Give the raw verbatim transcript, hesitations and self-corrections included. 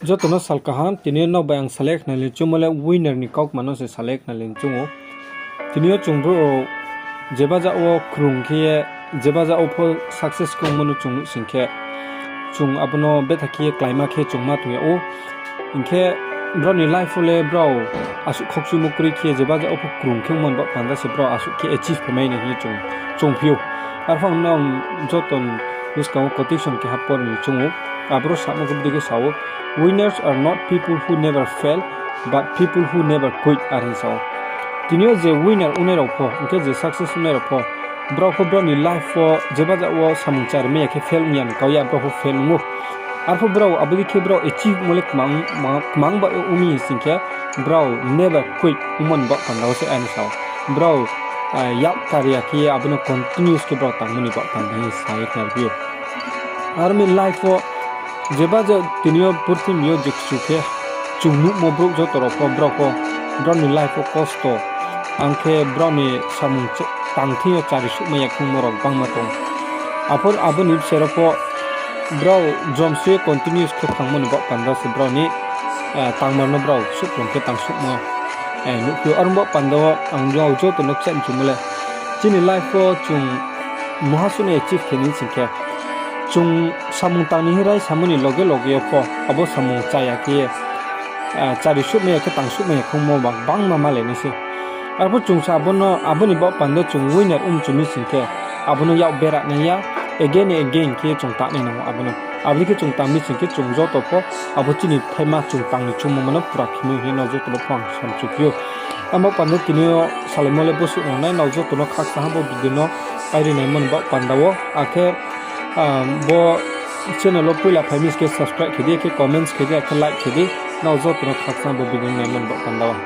Joto no sal kaham, tini yo nrao bai ang salai khnalai choungmo le winner ni kaukma no se salai khnalai choung ou. Tini yo chung brouh rao jeba jat wo krung khe ye, jeba jat wo pho success khe ongmo no chung nuh sing khe, chung abo no betha khe ye kláima khe chung ma tong yag ou. Hing khe brao ni life wo le brao asuh khaukchuimo kroi khe ye jeba jat wo pho krung khe ongmo ni baoh panda se brao asuh khe achieve khe mai nai hing ye chung, chung phi ou. Arphuh ang nang joto ni buskang wo quotation keha pori ni choung ou. Aboro samo khe bodei khe sa ou, Winners are not people who never fail, but people who never quit, are hing sa ou. Tini yo je winner ongnai rao pho, hing khe je success ongnai rao pho, brao pho brao ni life wo jeba jat wo samung chari mai ya khe fail ong ya ni kau ya, brao pho fail ong ou. Arphuh brao abo dei khe brao achievemo le kmang, kmang ba ong mi sing khe, brao never quit ongmo ni baoh panda wo se aini sa ou. Brao, ah, yak kari ya khe ye abo no continuous khe brao tangmo ni baoh panda hing ye sa ye khnari ou. Aro mi life wo jeba je tini yo purthimbi yo je kchu khe chung nuhmo brouh joto rao pho, brao pho, brao ni life wo kosto, ang khe brao ni samung ch-, tang thing yo chari suhmai ya khongmo rao gbangma tong. Arphuh abo ni bsero pho brao jomsoi ye continuous khe thanngmo ni baoh panda se brao ni, eh, tangmar no brao suhphrung khe tang suhmo, eh, nuhphi ou. Aro baoh panda wo ang joto no kchaih mchumo le, chini life wo chung muha suh no achieve khe ni sing khe, chung samung tang ni hing rai samo ni loge loge yo pho abo samung chaya khe ye, ah, chari suhmai ya khe tang suhmai ya khongmo ba gbangma malai nai se. Arphuh chung sa abo no, abo ni baoh panda chung winner ong mchu mi sing khe, abo no yak bera nai ya, again and again khe chung tangnai nang ou abo no. Abo dei khe chung tang mi sing khe chung joto pho abo chini thaima chung tang ni choungmo no pura khe mai hing ye nrao joto no pho ang samchu phi ou. Abo panda tini yo salaimo le bosuh nang nai, nrao joto no khakchang ha bo video no airi naimo ni baoh panda wo. Akhe, ah, bo channel wo poila phai mi sing khe subscribe khe di, akhe comments khe di, akhe like khe di, nrao joto no khakchang ha bo video no naimo ni baoh panda wo.